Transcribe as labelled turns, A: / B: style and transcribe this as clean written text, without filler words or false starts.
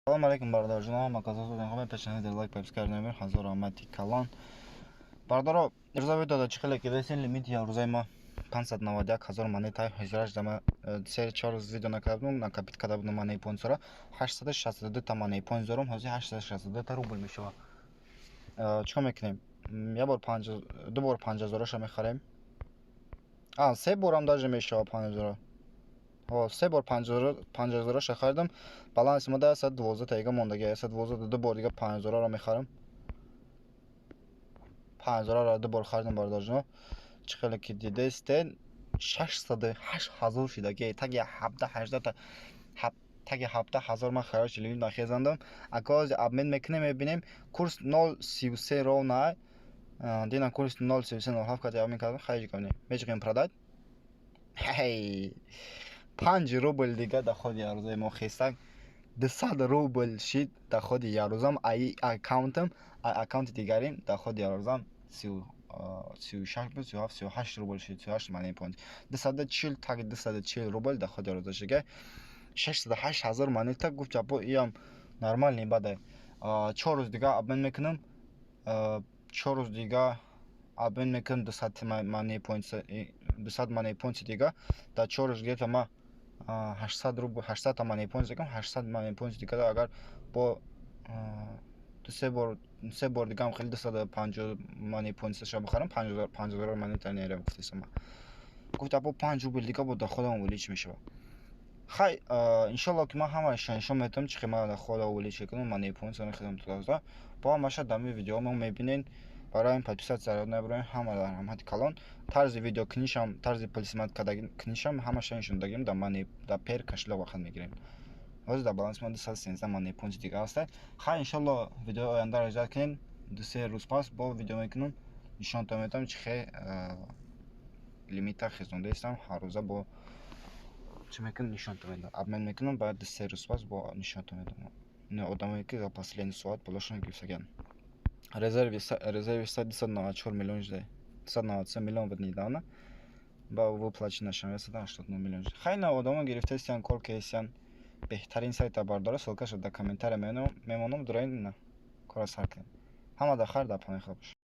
A: Салом алейкум, бародарҷонам, маказозодин пешниҳоди лайк, подписка номер ҳазор раҳмати калон. Бародаро, рӯза видеода чӣ хеле ки дидесен, лимити рӯзаи ма 591 ҳазор монета ҳозираш. Дама се чор рӯз видео накарда будам, накопить карда будам монеи понсора. 862 та монеи понс дорам ҳозир, 862 та рубл мешавад. Чикор мекунем? Як бор, ду бор 5000-аша мехарем, а се борам даже мешавад 5000. Се бор 5000-аша харидам. Баланси ма да 112 та дига мондаги, 112. Ду бор дига 5000-аро мехарам. 5000-аро ду бор харидам, бародарҷоно. Чӣ хеле ки дидестен, 608 ҳазор шидаги, таги ҳабда ҳаждата, таги 17 ҳазор ман хароҷи лимит нахезандам. Ака, ҳозир обмен мекунем, мебинем. Курс 0,33 ровно. Дина курс 0,3307 кати обмен кардам. Хайҷ кунем, мечиқем продать. 5 рубл дига доходи ярӯзаи мо хестак, 200 рубл шид доходи ярӯзам. Аи аккаунтам, аккаунти дигарим доходи ярӯзам 36 буд, 37, 38 рубл шид, 38 монеи понт, 240, таги 240 рубл доходи ярӯза шига. 608 ҳазор монета гуфт ҷабо, иам нормальный бадай. 4 рӯз дига обмен мекунам, 4 рӯз дига обмен мекунам 200 монеи понт, 200 монеи понти дига. Дар 4 рӯз где-то ма 800 рубл, 800 та монеи понт дигам, 800 монеи понти дига. Агар бо ду се бор, се бор дигам хеле 250 монеи понтиша бихарам, 5000 монета нерем гуфтесама. Гуфт або 5 рубл дига бо доходам увеличить мешавад. Хай, иншолло, ки ман ҳамаша нишон медиҳам, чӣ хел ман дохода увеличить кунам, монеи понтса мехӯрам туда. Бо ҳамаша дар ми видео мо мебинед. Барои ин подписаться ёд набарем. Ҳама дар раҳмати калон. Тарзи видеокунишам, тарзи пулсимат кунишам, ҳамаша нишон дагим. Дар мани дар Payeer кошелёк вақт мегирем. Ҳозир дар баланси ма 213 монеи понти дига ҳаста. Хай, иншолло, видеои ояндаро иҷозат кунед. Ду се рӯз пас бо видео мекунам, нишонтон медиҳам, чӣ хел лимита хезондаистам. Ҳаррӯза бо чӣ мекунам, нишонтон медиҳам. Обмен мекунам, баъд 2-се рӯз пас бо нишонтон медиҳам. Ин одамое ки за последний соат болошон гирифтагианд. Резерви сайт 294 миллион шуда, 293 миллион буд недавно, ба выплачено шам 189 миллион шуда. Хай, на одамо гирифтаистиян, кор кардистиян. Беҳтарин сайта, бардора. Ссылкаша дар комментария мемонам. Дураин, кора сар кунед. Ҳама дар хайр, дар паноҳи Худо бошед.